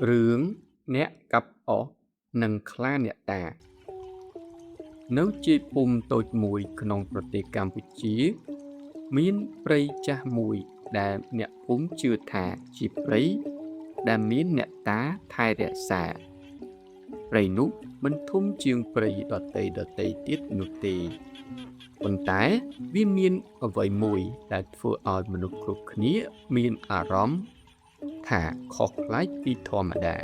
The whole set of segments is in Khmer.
រឿងអ្នកកាប់អុសនិងខ្លាអ្នកតា នៅជាយភូមិតូចមួយក្នុងប្រទេសកម្ពុជា មានព្រៃចាស់មួយដែលអ្នកភូមិជឿថាជាព្រៃដែលមានអ្នកតាថែរក្សា ព្រៃនោះមិនធំជាងព្រៃដទៃៗទៀតនោះទេ ប៉ុន្តែវាមានអ្វីមួយដែលធ្វើឲ្យមនុស្សគ្រប់គ្នាមានអារម្មណ៍ថាខុសប្លែកពីធម្មតា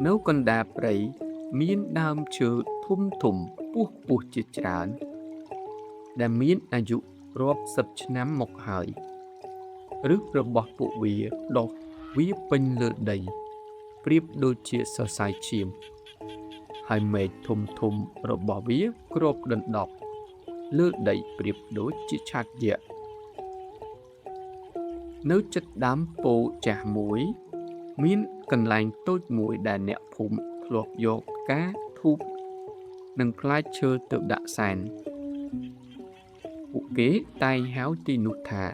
នៅកណ្ដាលព្រៃមានដើមឈើធំៗខ្ពស់ៗជាច្រើន ដែលមានអាយុរាប់សិបឆ្នាំមកហើយ ឫសរបស់ពួកវាដុះវាពេញលើដី ប្រៀបដូចជាសរសៃឈាម ហើយមែកធំៗរបស់វាគ្របដណ្ដប់លើដីប្រៀបដូចជាឆត្រយក្ស នៅជិតដើមពោធិ៍ចាស់មួយ មានកន្លែងតូចមួយដែលអ្នកភូមិធ្លាប់យកផ្កាធូបនិងផ្លែឈើទៅដាក់សែន ពួកគេតែងហៅទីនោះថា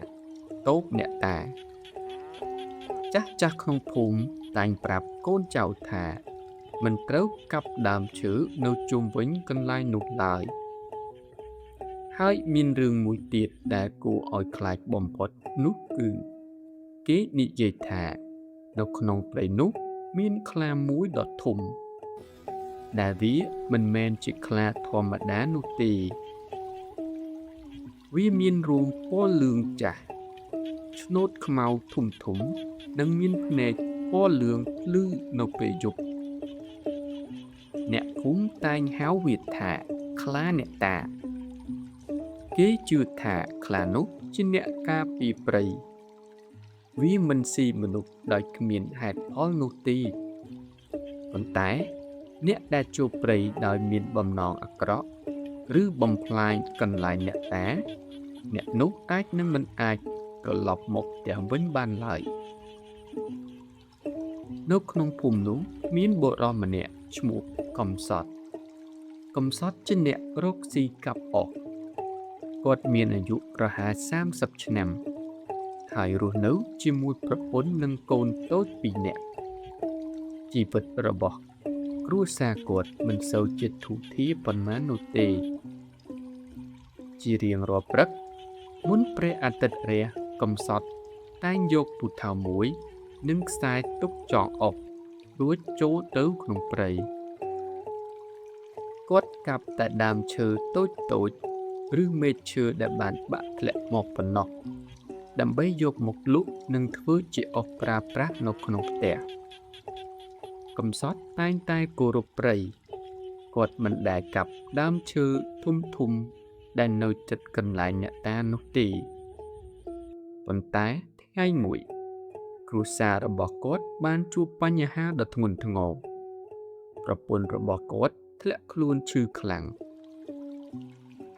តូបអ្នកតា ចាស់ៗក្នុងភូមិតែងប្រាប់កូនចៅថា មិនត្រូវកាប់ដើមឈើនៅជុំវិញកន្លែងនោះឡើយ ហើយមានរឿងមួយទៀតដែលគួរឲ្យខ្លាចបំផុតនោះគឺ គេនិយាយថា នៅក្នុងព្រៃនោះមានខ្លាមួយដ៏ធំ ដែលវាមិនមែនជាខ្លាធម្មតានោះទេ វាមានរោមពណ៌លឿងចាស់ ឆ្នូតខ្មៅធំៗ និងមានភ្នែកពណ៌លឿងភ្លឺនៅពេលយប់ អ្នកភូមិតែងហៅវាថាខ្លាអ្នកតា គេជឿថាខ្លានោះជាអ្នកការពារព្រៃ វាមិនស៊ីមនុស្សដោយគ្មានហេតុផលនោះទេ ប៉ុន្តែអ្នកដែលចូលព្រៃដោយមានបំណងអាក្រក់ ឬបំផ្លាញកន្លែងអ្នកតា អ្នកនោះអាចនឹងមិនអាចត្រឡប់មកផ្ទះវិញបានឡើយ នៅក្នុងភូមិនោះមានបុរសម្នាក់ឈ្មោះកំសត់ កំសត់ជាអ្នករកស៊ីកាប់អុស គាត់មានអាយុប្រហែល30ឆ្នាំ ហើយរស់នៅជាមួយប្រពន្ធនិងកូនតូចពីរនាក់ ជីវិតរបស់គ្រួសារគាត់មិនសូវជាធូរធារប៉ុន្មាននោះទេ ជារៀងរាល់ព្រឹក មុនព្រះអាទិត្យរះកំសត់តែងយកពូថៅមួយ និងខ្សែទុកចងអុសរួចចូលទៅក្នុងព្រៃ គាត់កាប់តែដើមឈើតូចៗឬមែកឈើដែលបានបាក់ធ្លាក់មកប៉ុណ្ណោះ ដើម្បីយកមកលក់និងធ្វើជាអុសប្រើប្រាស់នៅក្នុងផ្ទះ កំសត់តែងតែគោរពព្រៃ គាត់មិនដែលកាប់ដើមឈើធំៗដែលនៅជិតកន្លែងអ្នកតានោះទេ ប៉ុន្តែថ្ងៃមួយ គ្រួសាររបស់គាត់បានជួបបញ្ហាដ៏ធ្ងន់ធ្ងរ ប្រពន្ធរបស់គាត់ធ្លាក់ខ្លួនឈឺខ្លាំង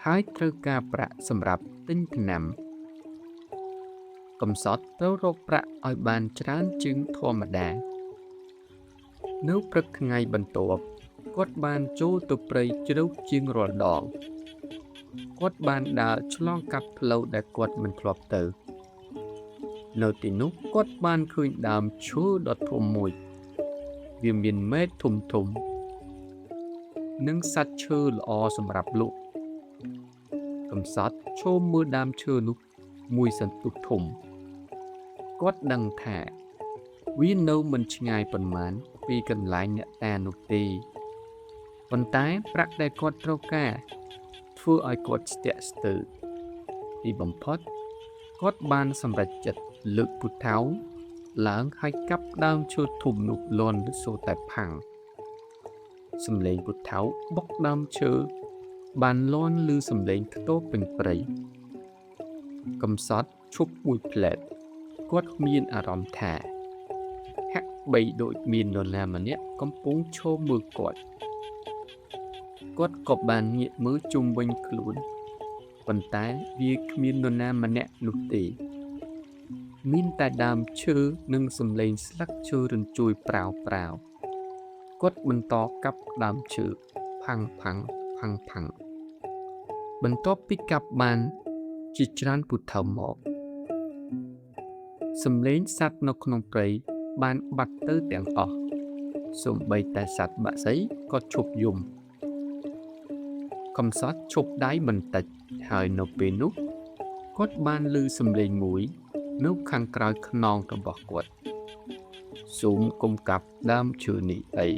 ហើយត្រូវការប្រាក់សម្រាប់ទិញថ្នាំ កំសត់ត្រូវរកប្រាក់ឲ្យបានច្រើនជាងធម្មតា នៅព្រឹកថ្ងៃបន្ទាប់ គាត់បានចូលទៅព្រៃជ្រៅជាងរាល់ដង គាត់បានដើរឆ្លងកាត់ផ្លូវដែលគាត់មិនធ្លាប់ទៅ នៅទីនោះគាត់បានឃើញដើមឈើដ៏ធំមួយ វាមានមែកធំៗ និងសាច់ឈើល្អសម្រាប់លក់ កំសត់ឈរមើលដើមឈើនោះមួយសន្ទុះធំ គាត់ដឹងថាវានៅមិនឆ្ងាយប៉ុន្មានពីកន្លែងអ្នកតានោះទេ ប៉ុន្តែប្រាក់ដែលគាត់ត្រូវការធ្វើឲ្យគាត់ស្ទាក់ស្ទើរ ទីបំផុតគាត់បានសម្រេចចិត្តលើកពូថៅឡើងហើយកាប់ដើមឈើធំនោះលាន់សូរតែផាំង សំឡេងពូថៅបុកដើមឈើបានលាន់ឮសំឡេងខ្ទរពេញព្រៃ កំសត់ឈប់មួយភ្លែត គាត់មានអារម្មណ៍ថាហាក់បីដូចមាននរណាម្នាក់កំពុងឈរមើលគាត់ គាត់ក៏បានងាកមើលជុំវិញខ្លួន ប៉ុន្តែវាគ្មាននរណាម្នាក់នោះទេ មានតែដើមឈើនិងសំឡេងស្លឹកឈើរញ្ជួយប្រាវៗ គាត់បន្តកាប់ដើមឈើផាំងផាំងផាំងផាំង បន្ទាប់ពីកាប់បានជាច្រើនពូថៅមក សំឡេងសត្វនៅក្នុងព្រៃ បានបាត់ទៅទាំងអស់សូម្បីតែសត្វបក្សីក៏ឈប់យំកំសត់ឈប់ដៃបន្តិចហើយនៅពេលនោះគាត់បានឮសំឡេងមួយនៅខាងក្រោយខ្នងរបស់គាត់សូមកុំកាប់ដើមឈើនេះអី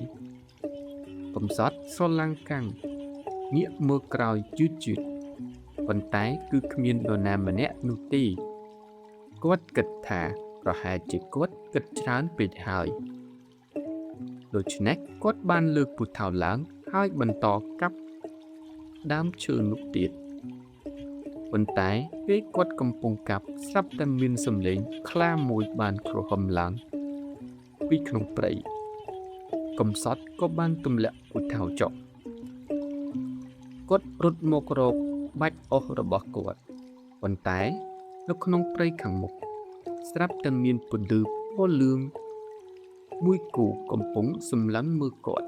កំសត់ស្រឡាំងកាំងងាកមើលក្រោយយឺតយឺតប៉ុន្តែគឺគ្មាននរណាម្នាក់នោះទេគាត់គិតថាប្រហែលជាគាត់គិតច្រើនពេកហើយដូច្នេះគាត់បានលើកពូថៅឡើងហើយបន្តកាប់ដើមឈើនោះទៀតប៉ុន្តែពេលគាត់កំពុងកាប់ស្រាប់តែមានសំឡេងខ្លាមួយបានគ្រហឹមឡើងពីក្នុងព្រៃកំសត់ក៏បានទម្លាក់ពូថៅចុះគាត់រត់មករកបាច់អុសរបស់គាត់ប៉ុន្តែនៅក្នុងព្រៃខាងមុខស្រាប់តែមានពន្លឺពណ៌លឿងមួយគូកំពុងសម្លឹងមើលគាត់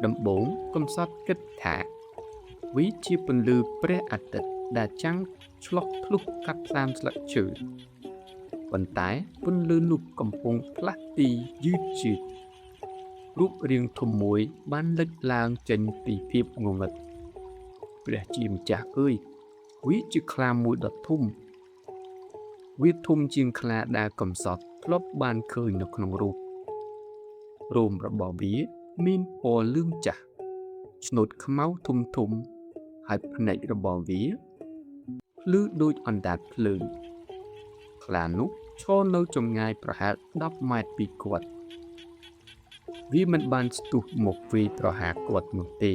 ដំបូងកំសត់គិតថាវាជាពន្លឺព្រះអាទិត្យដែលចាំងឆ្លុះធ្លុះកាត់តាមស្លឹកឈើប៉ុន្តែពន្លឺនោះកំពុងផ្លាស់ទីយឺតយឺតរូបរាងធំមួយបានលេចឡើងចេញពីភាពងងឹតព្រះជាម្ចាស់អើយវាជាខ្លាមួយដ៏ធំវាធំជាងខ្លាដែលកំសត់ធ្លាប់បានឃើញនៅក្នុងរូបរោមរបស់វាមានពណ៌លឿងចាស់ឆ្នូតខ្មៅធំធំហើយភ្នែករបស់វាភ្លឺដូចអណ្ដាតភ្លើងខ្លានោះឈរនៅចម្ងាយប្រហែល10ម៉ែត្រពីគាត់វាមិនបានស្ទុះមកវាយប្រហារគាត់នោះទេ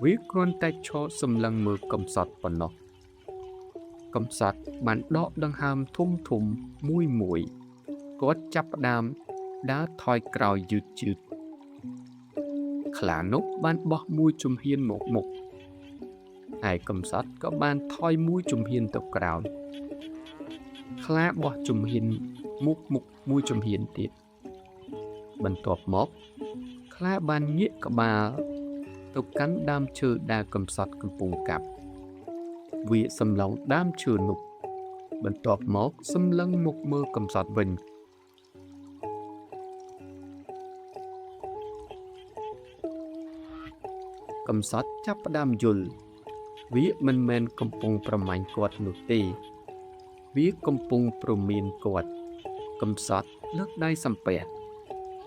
វាគ្រាន់តែឈរសម្លឹងមើលកំសត់ប៉ុណ្ណោះកំសត់បានដកដង្ហើមធំធំមួយមួយគាត់ចាប់ផ្ដើមដើរថយក្រោយយឺតយឺតខ្លានោះបានបោះមួយជំហានមកមុខហើយកំសត់ក៏បានថយមួយជំហានទៅក្រោយខ្លាបោះជំហានមុខមុខមួយជំហានទៀតបន្ទាប់មកខ្លាបានងាកក្បាលទៅកាន់ដើមឈើដែលកំសត់កំពុងកាប់វាសម្លឹងដើមឈើនោះបន្ទាប់មកសម្លឹងមកមើលកំសត់វិញកំសត់ចាប់ផ្ដើមយល់វាមិនមែនកំពុងប្រមាញ់គាត់នោះទេវាកំពុងព្រមានគាត់កំសត់លើកដៃសំពះ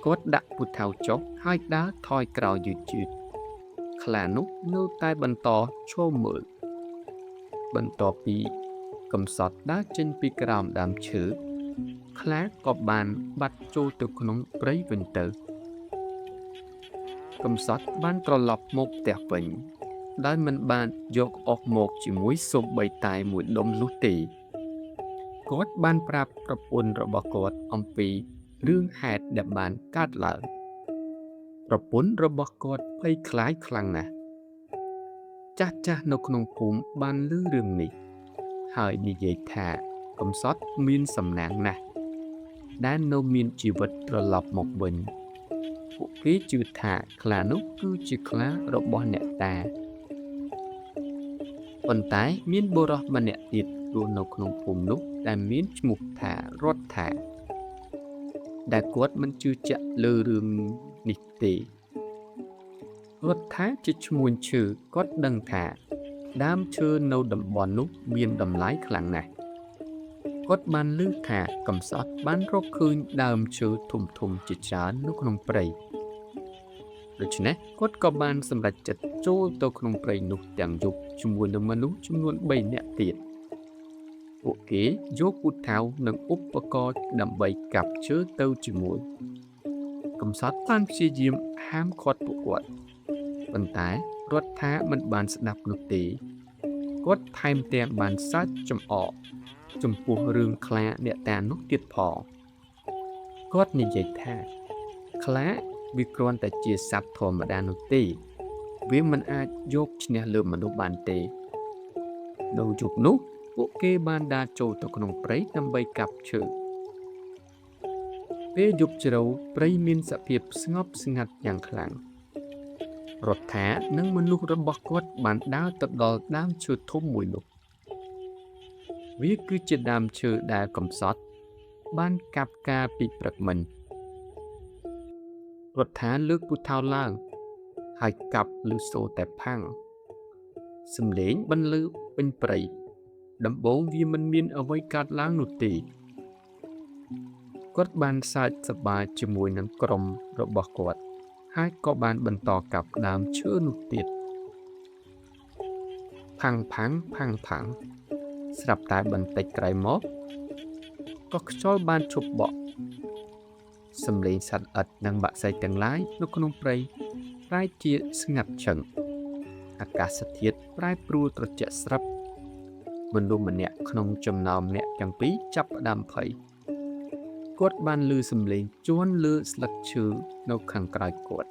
គាត់ដាក់ពូថៅចុះហើយដើរថយក្រោយយឺតយឺតខ្លានោះនៅតែបន្តឈរមើលបន្ទាប់ពីកំសត់ដើរចេញពីក្រោមដើមឈើខ្លាក៏បានបាត់ចូលទៅក្នុងព្រៃវិញទៅកំសត់បានត្រឡប់មកផ្ទះវិញដោយមិនបានយកអស់មកជាមួយសូម្បីតែមួយដុំនោះទេគាត់បានប្រាប់ប្រពន្ធរបស់គាត់អំពីរឿងហេតុដែលបានកើតឡើងប្រពន្ធរបស់គាត់ភ័យខ្លាចខ្លាំងណាស់ចាស់ៗនៅក្នុងភូមិបានឮរឿងនេះហើយនិយាយថាកំសត់មានសំណាងណាស់ដែលនៅមានជីវិតត្រឡប់មកវិញពួកគេជឿថាខ្លានោះគឺជាខ្លារបស់អ្នកតាប៉ុន្តែមានបុរសម្នាក់ទៀតរស់នៅក្នុងភូមិនោះដែលមានឈ្មោះថារដ្ឋាដែលគាត់មិនជឿជាក់លើរឿងនេះទេរដ្ឋាជាឈ្មួញឈើគាត់ដឹងថាដើមឈើនៅតំបន់នោះមានតម្លៃខ្លាំងណាស់គាត់បានឮថាកំសត់បានរកឃើញដើមឈើធំៗជាច្រើននៅក្នុងព្រៃដូច្នេះគាត់ក៏បានសម្រេចចិត្តចូលទៅក្នុងព្រៃនោះទាំងយប់ជាមួយនឹងមនុស្សចំនួន3នាក់ទៀតពួកគេយកពូថៅនិងឧបករណ៍ដើម្បីកាប់ឈើទៅជាមួយកំសត់បានព្យាយាមហាមឃាត់ពួកគាត់ប៉ុន្តែរដ្ឋាមិនបានស្ដាប់នោះទេគាត់ថែមទាំងបានសើចចំអកចំពោះរឿងខ្លាអ្នកតានោះទៀតផងគាត់និយាយថាខ្លាវាគ្រាន់តែជាសត្វធម្មតានោះទេវាមិនអាចយកឈ្នះលើមនុស្សបានទេនៅយប់នោះពួកគេបានដើរចូលទៅក្នុងព្រៃដើម្បីកាប់ឈើពេលយប់ជ្រៅព្រៃមានសភាពស្ងប់ស្ងាត់យ៉ាងខ្លាំងរដ្ឋានិងមនុស្សរបស់គាត់បានដើរទៅដល់ដើមឈើធំមួយនោះវាគឺជាដើមឈើដែលកំសត់ បានកាប់កាលពីព្រឹកមិញរដ្ឋាលើកពូថៅឡើងហើយកាប់ឮសូរតែផាំងសំឡេងបន្លឺពេញព្រៃដំបូងវាមិនមានអ្វីកើតឡើងនោះទេគាត់បានសើចសប្បាយជាមួយនឹងក្រុមរបស់គាត់ហើយក៏បានបន្តកាប់ដើមឈើនោះទៀតផាំងផាំងផាំងផាំងស្រាប់តែបន្តិចក្រោយមកក៏ខ្យល់បានឈប់បក់សំឡេងសត្វល្អិតនិងបក្សីទាំងឡាយនៅក្នុងព្រៃប្រែជាស្ងាត់ឈឹងអាកាសធាតុប្រែប្រួលត្រជាក់ស្រាប់មនុស្សម្នាក់ក្នុងចំណោមអ្នកទាំងពីរចាប់ផ្ដើមភ័យគាត់បានឮសំឡេងជន់លើស្លឹកឈើនៅខាងក្រោយគាត់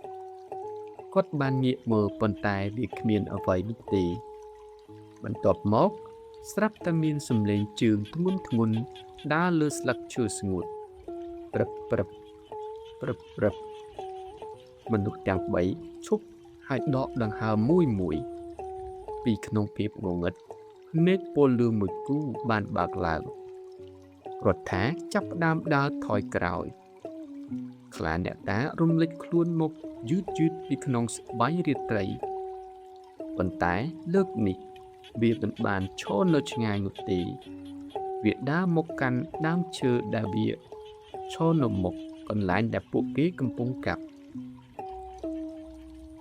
គាត់បានងាកមើលប៉ុន្តែវាគ្មានអ្វីនោះទេបន្ទាប់មកស្រាប់តែមានសំឡេងជើងធ្ងន់ធ្ងន់ដើរលើស្លឹកឈើស្ងួតព្រឹបព្រឹបព្រឹបព្រឹបមនុស្សទាំងបីឈប់ហើយដកដង្ហើមមួយមួយពីក្នុងភាពងងឹតភ្នែកពលលឿងមួយគូបានបើកឡើងរដ្ឋាចាប់ផ្ដើមដើរថយក្រោយខ្លាអ្នកតារំលេចខ្លួនមកយឺតយឺតពីក្នុងស្បៃរាត្រីប៉ុន្តែលើកនេះវាមិនបានឈរនៅឆ្ងាយនោះទេវាដើរមកកាន់ដើមឈើដែលវាឈរនៅមុខកន្លែងដែលពួកគេកំពុងកាប់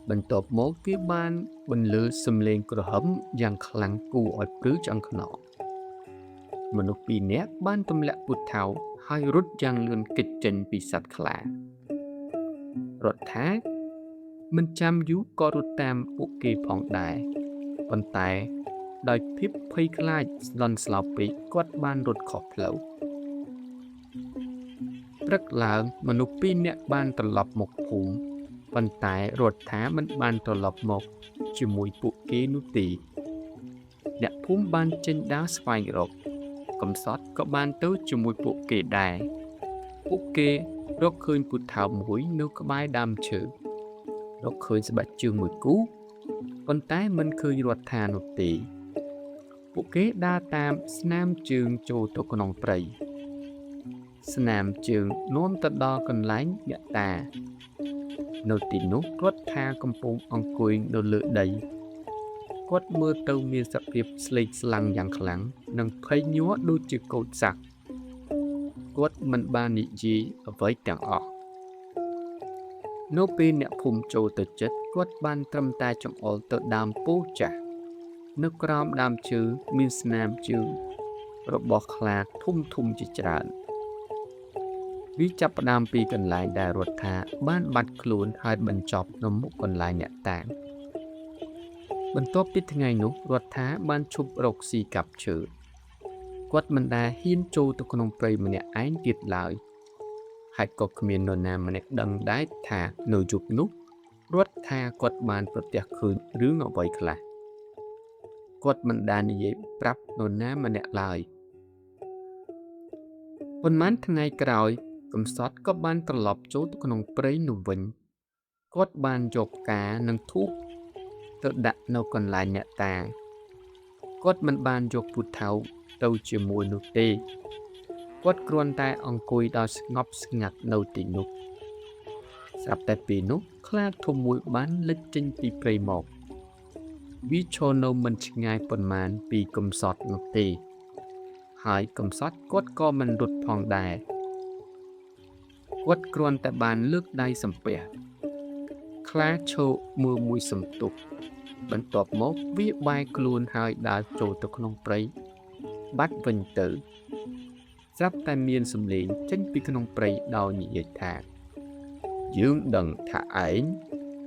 បន្ទាប់មកវាបានបន្លឺសំឡេងគ្រហឹមយ៉ាងខ្លាំងគួរឲ្យព្រឺឆ្អឹងខ្នងមនុស្សពីរនាក់បានទម្លាក់ពូថៅហើយរត់យ៉ាងលឿនគេចចេញពីសត្វខ្លារដ្ឋាមិនចាំយូរក៏រត់តាមពួកគេផងដែរប៉ុន្តែដោយភាពភ័យខ្លាចស្លន់ស្លោពេកគាត់បានរត់ខុសផ្លូវព្រឹកឡើងមនុស្សពីរនាក់បានត្រឡប់មកភូមិប៉ុន្តែរដ្ឋាមិនបានត្រឡប់មកជាមួយពួកគេនោះទេអ្នកភូមិបានចេញដើរស្វែងរកកំសត់ក៏បានទៅជាមួយពួកគេដែរពួកគេរកឃើញពូថៅមួយនៅក្បែរដើមឈើរកឃើញស្បែកជើងមួយគូប៉ុន្តែមិនឃើញរដ្ឋានោះទេពួកគេដើរតាមស្នាមជើងចូលទៅក្នុងព្រៃស្នាមជើងនាំទៅដល់កន្លែងអ្នកតានៅទីនោះរដ្ឋាកំពុងអង្គុយនៅលើដីគាត់មើលទៅមានសភាពស្លេកស្លាំងយ៉ាងខ្លាំងនិងភ័យញ័រដូចជាកូនសត្វគាត់មិនបាននិយាយអ្វីទាំងអស់នៅពេលអ្នកភូមិចូលទៅជិតគាត់បានត្រឹមតែចង្អុលទៅដើមពោធិ៍ចាស់នៅក្រោមដើមឈើមានស្នាមជើងរបស់ខ្លាធំធំជាច្រើនវាចាប់ផ្ដើមពីកន្លែងដែលរដ្ឋាបានបាត់ខ្លួនហើយបញ្ចប់នៅមុខកន្លែងអ្នកតាបន្ទាប់ពីថ្ងៃនោះរដ្ឋាបានឈប់រកស៊ីកាប់ឈើគាត់មិនដែលហ៊ានចូលទៅក្នុងព្រៃម្នាក់ឯងទៀតឡើយហើយក៏គ្មាននរណាម្នាក់ដឹងដែរថានៅយប់នោះរដ្ឋាគាត់បានប្រទះឃើញរឿងអ្វីខ្លះគាត់មិនដែលនិយាយប្រាប់នរណាម្នាក់ឡើយប៉ុន្មានថ្ងៃក្រោយកំសត់ក៏បានត្រឡប់ចូលទៅក្នុងព្រៃនោះវិញគាត់បានយកផ្កានិងធូបទៅដាក់នៅកន្លែងអ្នកតាគាត់មិនបានយកពូថៅទៅជាមួយនោះទេគាត់គ្រាន់តែអង្គុយដោយស្ងប់ស្ងាត់នៅទីនោះស្រាប់តែពេលនោះខ្លាធំមួយបានលេចចេញពីព្រៃមកវាឈរនៅមិនឆ្ងាយប៉ុន្មានពីកំសត់នោះទេហើយកំសត់គាត់ក៏មិនរត់ផងដែរគាត់គ្រាន់តែបានលើកដៃសំពះខ្លាឈរមើលមួយសន្ទុះបន្ទាប់មកវាបែរខ្លួនហើយដើរចូលទៅក្នុងព្រៃបាត់វិញទៅស្រាប់តែមានសំឡេងចេញពីក្នុងព្រៃដោយនិយាយថាយើងដឹងថាឯង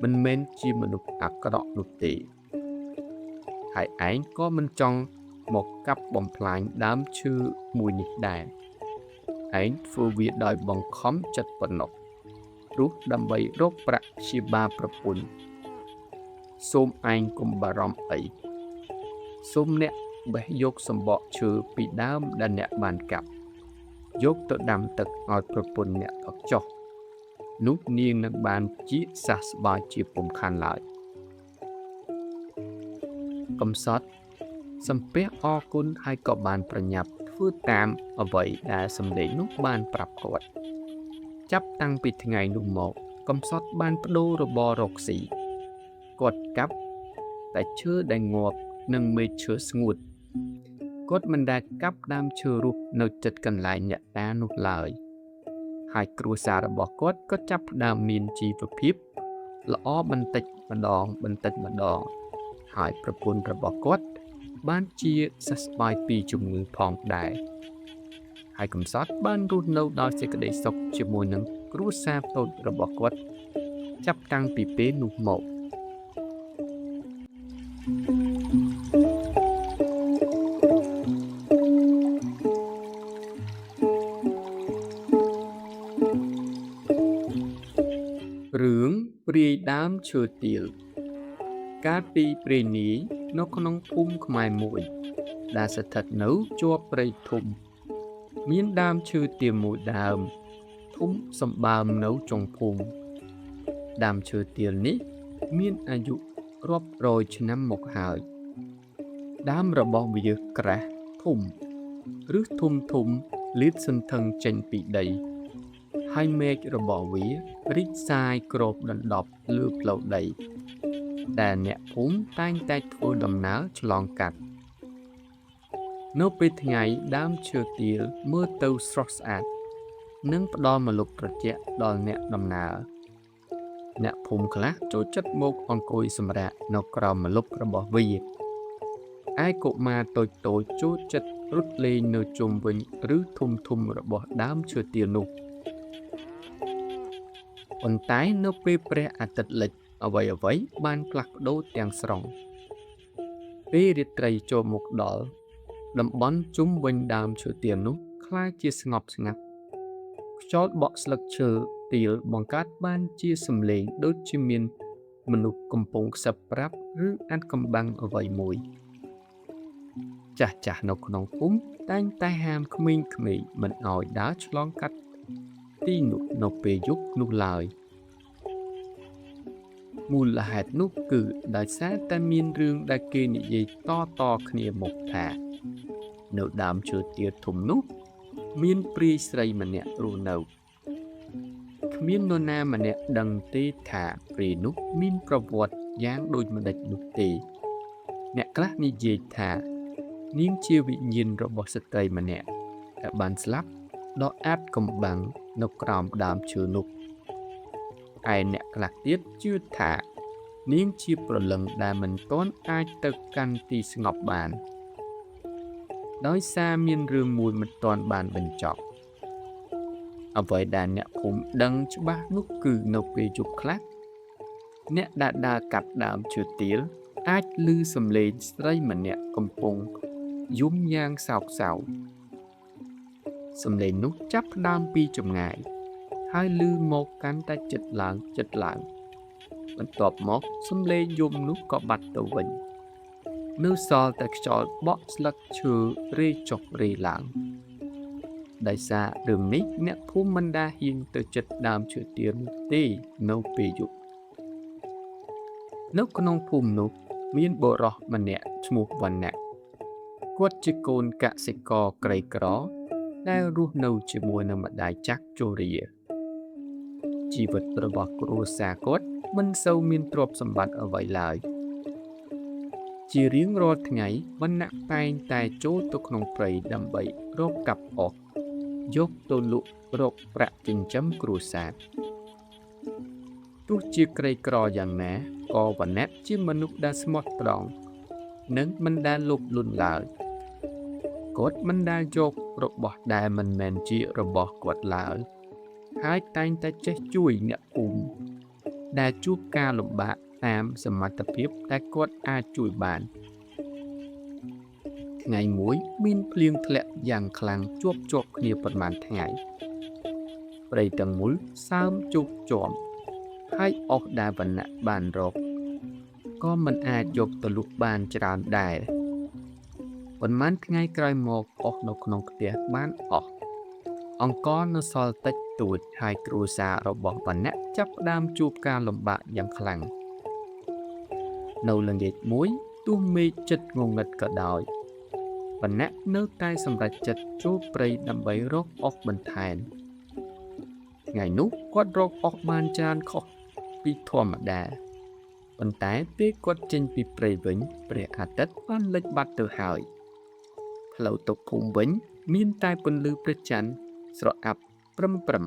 មិនមែនជាមនុស្សអាក្រក់នោះទេហើយឯងក៏មិនចង់មកកាប់បំផ្លាញដើមឈើមួយនេះដែរឯងធ្វើវាដោយបង្ខំចិត្តប៉ុណ្ណោះព្រោះដើម្បីរកប្រាក់ព្យាបាលប្រពន្ធសូមឯងកុំបារម្ភអីសូមអ្នកបេះយកសម្បកឈើពីដើមដែលអ្នកបានកាប់យកទៅដាំទឹកឲ្យប្រពន្ធអ្នកផឹកចុះនោះនាងនឹងបានជាសះស្បើយជាពុំខានឡើយកំសត់សំពះអរគុណហើយក៏បានប្រញាប់ ធ្វើតាមអ្វីដែលសំឡេងនោះបានប្រាប់គាត់ចាប់តាំងពីថ្ងៃនោះមកកំសត់បានប្ដូររបររកស៊ីគាត់កាប់តែឈើដែលងាប់និងមែកឈើស្ងួតគាត់មិនដែលកាប់ដើមឈើរស់នៅជិតកន្លែងអ្នកតានោះឡើយហើយគ្រួសាររបស់គាត់ក៏ចាប់ផ្ដើមមានជីវភាពល្អបន្តិចម្ដងបន្តិចម្ដងហើយប្រពន្ធរបស់គាត់បានជាសះស្បើយពីជំងឺផងដែរហើយកំសត់បានរស់នៅដោយសេចក្តីសុខជាមួយនឹងគ្រួសារតូចរបស់គាត់ចាប់តាំងពីពេលនោះមករឿងព្រាយដើមឈើទាលកាលពីព្រេងនាយនៅក្នុងភូមិខ្មែរមួយដែលស្ថិតនៅជាប់ព្រៃធំមានដើមឈើទាលមួយដើមធំសម្បើមនៅចុងភូមិដើមឈើទាលនេះមានអាយុរាប់រយឆ្នាំមកហើយដើមរបស់វាក្រាស់ធំឬធំធំលាតសន្ធឹងចេញពីដីហើយមែករបស់វារីកសាយគ្របដណ្ដប់លើផ្លូវដីដែលអ្នកភូមិតែងតែធ្វើដំណើរឆ្លងកាត់នៅពេលថ្ងៃដើមឈើទាលមើលទៅស្រស់ស្អាតនិងផ្ដល់ម្លប់ត្រជាក់ដល់អ្នកដំណើរអ្នកភូមិខ្លះចូលចិត្តមកអង្គុយសម្រាកនៅក្រោមម្លប់របស់វាឯកុមារតូចៗចូលចិត្តរត់លេងនៅជុំវិញឬធំៗរបស់ដើមឈើទាលនោះប៉ុន្តែនៅពេលព្រះអាទិត្យលិចអ្វីៗបានផ្លាស់ប្ដូរទាំងស្រុងពេលរាត្រីចូលមកដល់តំបន់ជុំវិញដើមឈើទាលនោះក្លាយជាស្ងប់ស្ងាត់ខ្យល់បក់ស្លឹកឈើទាលបង្កើតបានជាសំឡេងដូចជាមានមនុស្សកំពុងខ្សឹបប្រាប់ឬអាថ៌កំបាំងអ្វីមួយចាស់ៗនៅក្នុងភូមិតែងតែហាមក្មេងៗមិនឲ្យដើរឆ្លងកាត់ទីនោះនៅពេលយប់នោះឡើយមូលហេតុនោះគឺដោយសារតែមានរឿងដែលគេនិយាយតៗគ្នាមកថានៅដើមឈើទាលធំនោះមានព្រាយស្រីម្នាក់រស់នៅគ្មាននរណាម្នាក់ដឹងទេថាព្រាយនោះមានប្រវត្តិយ៉ាងដូចម្តេចនោះទេអ្នកខ្លះនិយាយថានាងជាវិញ្ញាណរបស់ស្ត្រីម្នាក់ដែលបានស្លាប់ដ៏អាថ៌កំបាំងនៅក្រោមដើមឈើនោះឯអ្នកខ្លះទៀតជឿថានាងជាព្រលឹងដែលមិនទាន់អាចទៅកាន់ទីស្ងប់បានដោយសារមានរឿងមួយមិនទាន់បានបញ្ចប់អ្វីដែលអ្នកភូមិដឹងច្បាស់នោះគឺនៅពេលយប់ខ្លះអ្នកដែលដើរកាត់ដើមឈើទាលអាចឮសំឡេងស្រីម្នាក់កំពុងយំយ៉ាងសោកសៅសំឡេងនោះចាប់ផ្ដើមពីចម្ងាយហើយឮមកកាន់តែជិតឡើងជិតឡើងបន្ទាប់មកសំឡេងយំនោះក៏បាត់ទៅវិញនៅសល់តែខ្យល់បក់ស្លឹកឈើរេចុះរេឡើងដោយសាររឿងនេះអ្នកភូមិមិនដែលហ៊ានទៅជិតដើមឈើទាលនោះទេនៅពេលយប់នៅក្នុងភូមិនោះមានបុរសម្នាក់ឈ្មោះវណ្ណៈគាត់ជាកូនកសិករក្រីក្រដែលរស់នៅជាមួយនឹងម្ដាយចាស់ជរាជីវិតរបស់គ្រួសារគាត់មិនសូវមានទ្រព្យសម្បត្តិអ្វីឡើយជារៀងរាល់ថ្ងៃវណ្ណៈតែងតែចូលទៅក្នុងព្រៃដើម្បីរកកាប់អុសយកទៅលក់រកប្រាក់ចិញ្ចឹមគ្រួសារទោះជាក្រីក្រយ៉ាងណាក៏វណ្ណៈជាមនុស្សដែលស្មោះត្រង់និងមិនដែលលោភលន់ឡើយគាត់មិនដែលយករបស់ដែលមិនមែនជារបស់គាត់ឡើយហើយតែងតែចេះជួយអ្នកភូមិដែលជួបការលំបាកតាមសមត្ថភាពដែលគាត់អាចជួយបានថ្ងៃមួយមានភ្លៀងធ្លាក់យ៉ាងខ្លាំងជាប់ៗគ្នាប្រមាណថ្ងៃព្រៃទាំងមូលសើមជោគជាំហើយអស់ដែលវណ្ណៈបានរកក៏មិនអាចយកទៅលក់បានច្រើនដែរប៉ុន្មានថ្ងៃក្រោយមកអស់នៅក្នុងផ្ទះបានអស់អង្ករនៅសល់តិចតួចហើយគ្រួសាររបស់វណ្ណៈចាប់ផ្ដើមជួបការលំបាកយ៉ាងខ្លាំងនៅល្ងាចមួយទោះមេឃជិតងងឹតក៏ដោយ វណ្ណៈនៅតែសម្រេចចិត្តចូលព្រៃដើម្បីរកអុសបន្ថែមថ្ងៃនោះគាត់រកអុសបានច្រើនខុសពីធម្មតាប៉ុន្តែពេលគាត់ចេញពីព្រៃវិញព្រះអាទិត្យបានលិចបាត់ទៅហើយផ្លូវទៅភូមិវិញមានតែពន្លឺព្រះច័ន្ទស្រអាប់ព្រឹមព្រឹម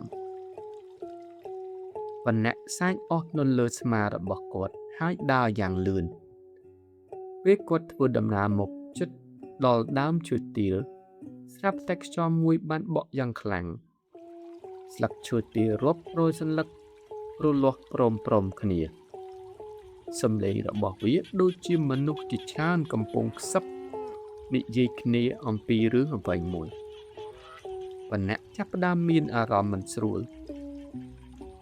វណ្ណៈសាចអស់នៅលើស្មារបស់គាត់ហើយដើរយ៉ាងលឿនពេលគាត់ធ្វើដំណើរមកជិតដល់ដើមឈើទាលស្រាប់តែខ្យល់មួយបានបក់យ៉ាងខ្លាំងស្លឹកឈើទាលរាប់រយសន្លឹករលាស់ព្រមៗគ្នាសំឡេងរបស់វាដូចជាមនុស្សជាច្រើនកំពុងខ្សឹបនិយាយគ្នាអំពីរឿងអ្វីមួយវណ្ណៈចាប់ផ្ដើមមានអារម្មណ៍មិនស្រួល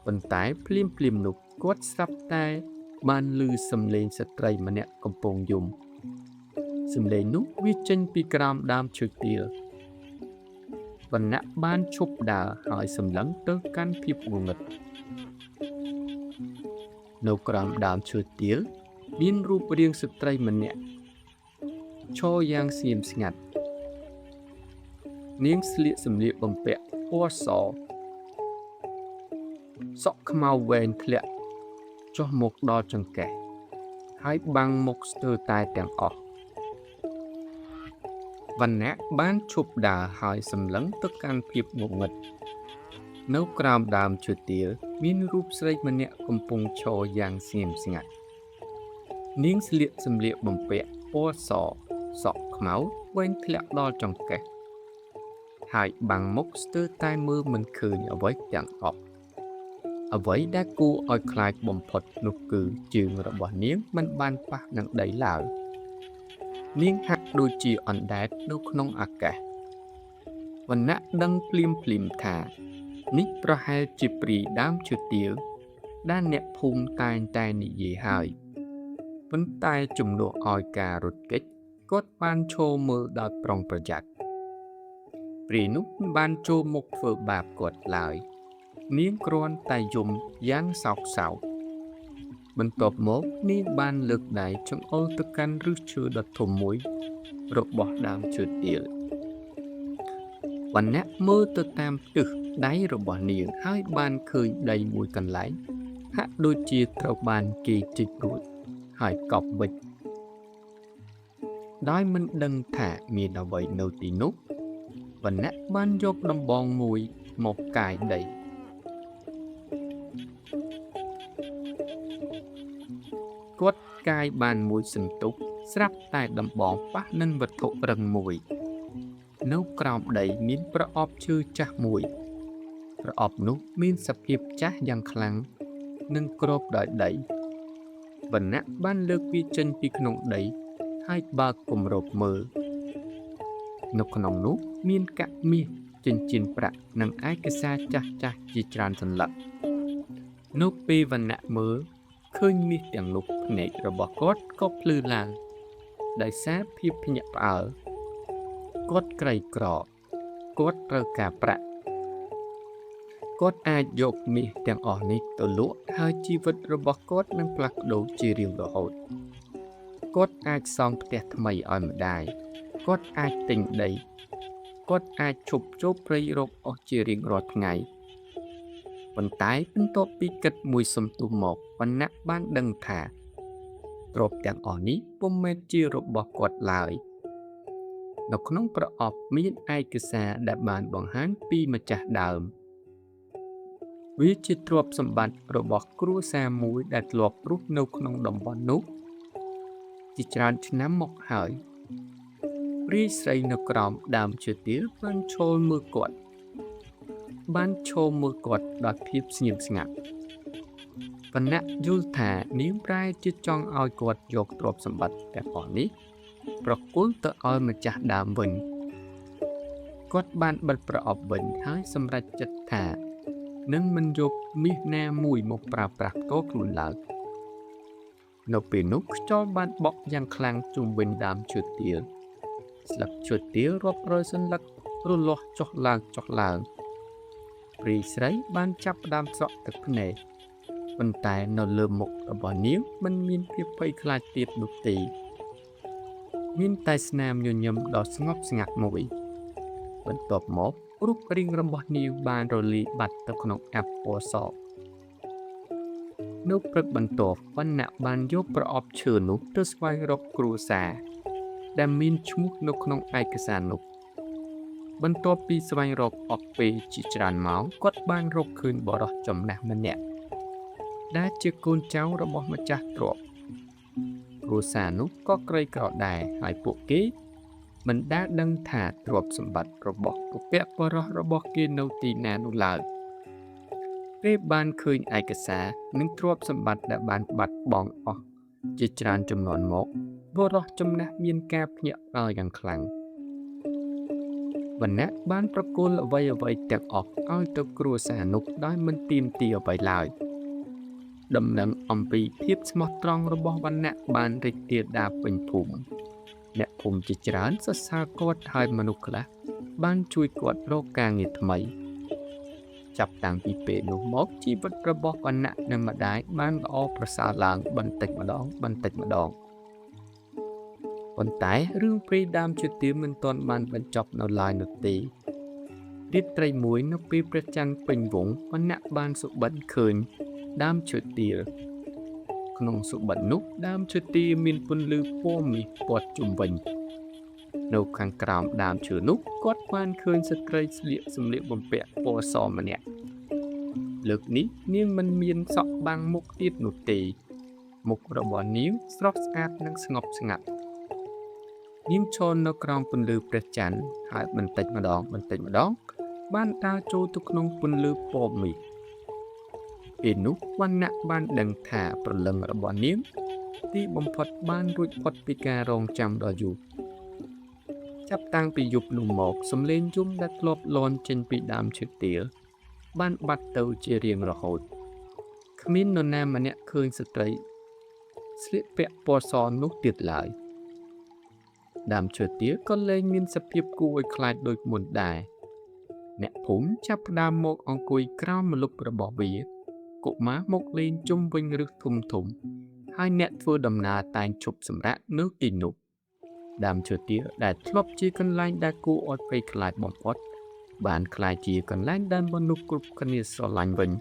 ប៉ុន្តែភ្លាមៗនោះគាត់ស្រាប់តែបានឮសំឡេងស្ត្រីម្នាក់កំពុងយំសំឡេងនោះវាចេញពីក្រោមដើមឈើទាលវណ្ណៈបានឈប់ដើរហើយសម្លឹងទៅកាន់ភាពងងឹតនៅក្រោមដើមឈើទាលមានរូបរាងស្ត្រីម្នាក់ឈរយ៉ាងស្ងៀមស្ងាត់នាងស្លៀកសម្លៀកបំពាក់ពណ៌សសក់ខ្មៅវែងធ្លាក់ចុះមកដល់ចង្កេះហើយបាំងមុខស្ទើរតែទាំងអស់វណ្ណៈបានឈប់ដើរហើយសម្លឹងទៅកាន់ភាពងងឹតនៅក្រោមដើមឈើទាលមានរូបស្រីម្នាក់កំពុងឈរយ៉ាងស្ងៀមស្ងាត់នាងស្លៀកសម្លៀកបំពាក់ពណ៌សសក់ខ្មៅវែងធ្លាក់ដល់ចង្កេះហើយបាំងមុខស្ទើរតែមើលមិនឃើញអ្វីទាំងអស់អ្វីដែលគួរឲ្យខ្លាចបំផុតនោះគឺជើងរបស់នាងមិនបានប៉ះនឹងដីឡើយនាងហាក់ដូចជាអណ្ដែតនៅក្នុងអាកាសវណ្ណៈដឹងភ្លាមៗថានេះប្រហែលជាព្រាយដើមឈើទាលដែលអ្នកភូមិតែងតែនិយាយហើយប៉ុន្តែជំនួសឲ្យការរត់គេចគាត់បានឈរមើលដោយប្រុងប្រយ័ត្នព្រាយនោះមិនបានចូលមកធ្វើបាបគាត់ឡើយនាងគ្រាន់តែយំយ៉ាងសោកសៅបន្ទាប់មកនាងបានលើកដៃចង្អុលទៅកាន់ឫសឈើដ៏ធំមួយរបស់ដើមឈើទាលវណ្ណៈមើលទៅតាមទិសដៃរបស់នាងហើយបានឃើញដីមួយកន្លែងហាក់ដូចជាត្រូវបានគេជីករួចហើយកប់វិចដោយមិនដឹងថាមានអ្វីនៅទីនោះវណ្ណៈបានយកដំបងមួយមកកាយដីគាត់កាយបានមួយសន្ទុះស្រាប់តែដំបងប៉ះនឹងវត្ថុរឹងមួយនៅក្រោមដីមានប្រអប់ឈើចាស់មួយប្រអប់នោះមានសភាពចាស់យ៉ាងខ្លាំងនិងគ្របដោយដីវណ្ណៈបានលើកវាចេញពីក្នុងដីហើយបើកគម្របមើលនៅក្នុងនោះមានកាក់មាសចិញ្ចៀនប្រាក់និងឯកសារចាស់ៗជាច្រើនសន្លឹកនៅពេលវណ្ណៈមើលឃើញមាសទាំងនោះភ្នែករបស់គាត់ក៏ភ្លឺឡើងដោយសារភាពភ្ញាក់ផ្អើលគាត់ក្រីក្រគាត់ត្រូវការប្រាក់គាត់អាចយកមាសទាំងអស់នេះទៅលក់ហើយជីវិតរបស់គាត់នឹងផ្លាស់ប្ដូរជារៀងរហូតគាត់អាចសង់ផ្ទះថ្មីឲ្យម្ដាយគាត់អាចទិញដីគាត់អាចឈប់ចូលព្រៃរកអស់ជារៀងរាល់ថ្ងៃប៉ុន្តែបន្ទាប់ពីគិតមួយសន្ទុះមកវណ្ណៈបានដឹងថាទ្រព្យទាំងអស់នេះពុំមែនជារបស់គាត់ឡើយនៅក្នុងប្រអប់មានឯកសារដែលបានបង្ហាញពីម្ចាស់ដើមវាជាទ្រព្យសម្បត្តិរបស់គ្រួសារមួយដែលធ្លាប់រស់នៅក្នុងតំបន់នោះជាច្រើនឆ្នាំមកហើយព្រាយស្រីនៅក្រោមដើមឈើទាលបានឈរមើលគាត់ដោយភាពស្ងៀមស្ងាត់វណ្ណៈយល់ថានាងប្រែជាចង់ឲ្យគាត់យកទ្រព្យសម្បត្តិទាំងអស់នេះប្រគល់ទៅឲ្យម្ចាស់ដើមវិញគាត់បានបិទប្រអប់វិញហើយសម្រេចចិត្តថានឹងមិនយកមាសណាមួយមកប្រើប្រាស់ផ្ទាល់ខ្លួនឡើយនៅពេលនោះខ្យល់បានបក់យ៉ាងខ្លាំងជុំវិញដើមឈើទាលស្លឹកឈើទាលរាប់រយសន្លឹករលាស់ចុះឡើងព្រាយស្រីបានចាប់ផ្ដើមស្រក់ទឹកភ្នែកប៉ុន្តែនៅលើមុខរបស់នាងមិនមានភាពភ័យខ្លាចទៀតនោះទេ មានតែស្នាមញញឹមដ៏ស្ងប់ស្ងាត់មួយ បន្ទាប់មករូបរាងរបស់នាងបានរលាយបាត់ទៅក្នុងអ័ព្ទពណ៌ស នៅព្រឹកបន្ទាប់វណ្ណៈបានយកប្រអប់ឈើនោះទៅស្វែងរកគ្រួសារដែលមានឈ្មោះនៅក្នុងឯកសារនោះ បន្ទាប់ពីស្វែងរកអស់ពេលជាច្រើនម៉ោងគាត់បានរកឃើញបុរសចំណាស់ម្នាក់ដែលជាកូនចៅរបស់ម្ចាស់ទ្រព្យគ្រួសារនោះក៏ក្រីក្រដែរហើយពួកគេមិនដែលដឹងថាទ្រព្យសម្បត្តិរបស់បុព្វបុរសរបស់គេនៅទីណានោះឡើយ ពេលបានឃើញឯកសារនិងទ្រព្យសម្បត្តិដែលបានបាត់បង់អស់ជាច្រើនជំនាន់មកបុរសចំណាស់មានការភ្ញាក់ផ្អើលយ៉ាងខ្លាំង វណ្ណៈបានប្រគល់អ្វីៗទាំងអស់ឲ្យទៅគ្រួសារនោះដោយមិនទាមទារអ្វីឡើយ ដំណឹងអំពីភាពស្មោះត្រង់របស់វណ្ណៈបានរីករាលដាលពេញភូមិ អ្នកភូមិជាច្រើនសរសើរគាត់ហើយមនុស្សខ្លះបានជួយគាត់រកការងារថ្មី ចាប់តាំងពីពេលនោះមកជីវិតរបស់វណ្ណៈនិងម្ដាយបានល្អប្រសើរឡើងបន្តិចម្ដងបន្តិចម្ដង ប៉ុន្តែរឿងព្រេងដើមឈើទាលមិនទាន់បានបញ្ចប់នៅឡើយនោះទេ រាត្រីមួយនៅពេលព្រះច័ន្ទពេញវង់វណ្ណៈបានសុបិនឃើញដើមឈើទាល ក្នុងសុបិននោះដើមឈើទាលមានពន្លឺពណ៌មាសព័ទ្ធជុំវិញ នៅខាងក្រោមដើមឈើនោះគាត់បានឃើញស្ត្រីស្លៀកសម្លៀកបំពាក់ពណ៌សម្នាក់ លើកនេះនាងមិនមានសក់បាំងមុខទៀតនោះទេ មុខរបស់នាងស្រស់ស្អាតនិងស្ងប់ស្ងាត់ នាងឈរនៅក្រោមពន្លឺព្រះច័ន្ទហើយបន្តិចម្ដងបន្តិចម្ដងបានដើរចូលទៅក្នុងពន្លឺពណ៌មាស ពេលនោះវណ្ណៈបានដឹងថាព្រលឹងរបស់នាងទីបំផុតបានរួចផុតពីការរងចាំដ៏យូរ ចាប់តាំងពីយប់នោះមកសំឡេងយំដែលធ្លាប់លាន់ចេញពីដើមឈើទាលបានបាត់ទៅជារៀងរហូត គ្មាននរណាម្នាក់ឃើញស្ត្រីស្លៀកពាក់ពណ៌សនោះទៀតឡើយ ដើមឈើទាលក៏លែងមានសភាពគួរឲ្យខ្លាចដូចមុនដែរ អ្នកភូមិចាប់ផ្ដើមមកអង្គុយក្រោមម្លប់របស់វា កុមារមកលេងជុំវិញឫសធំធំ ហើយអ្នកធ្វើដំណើរតែងឈប់សម្រាកនៅទីនោះ ដើមឈើទាលដែលធ្លាប់ជាកន្លែងដែលគួរឲ្យភ័យខ្លាចបំផុត បានក្លាយជាកន្លែងដែលមនុស្សគ្រប់គ្នាស្រឡាញ់វិញ។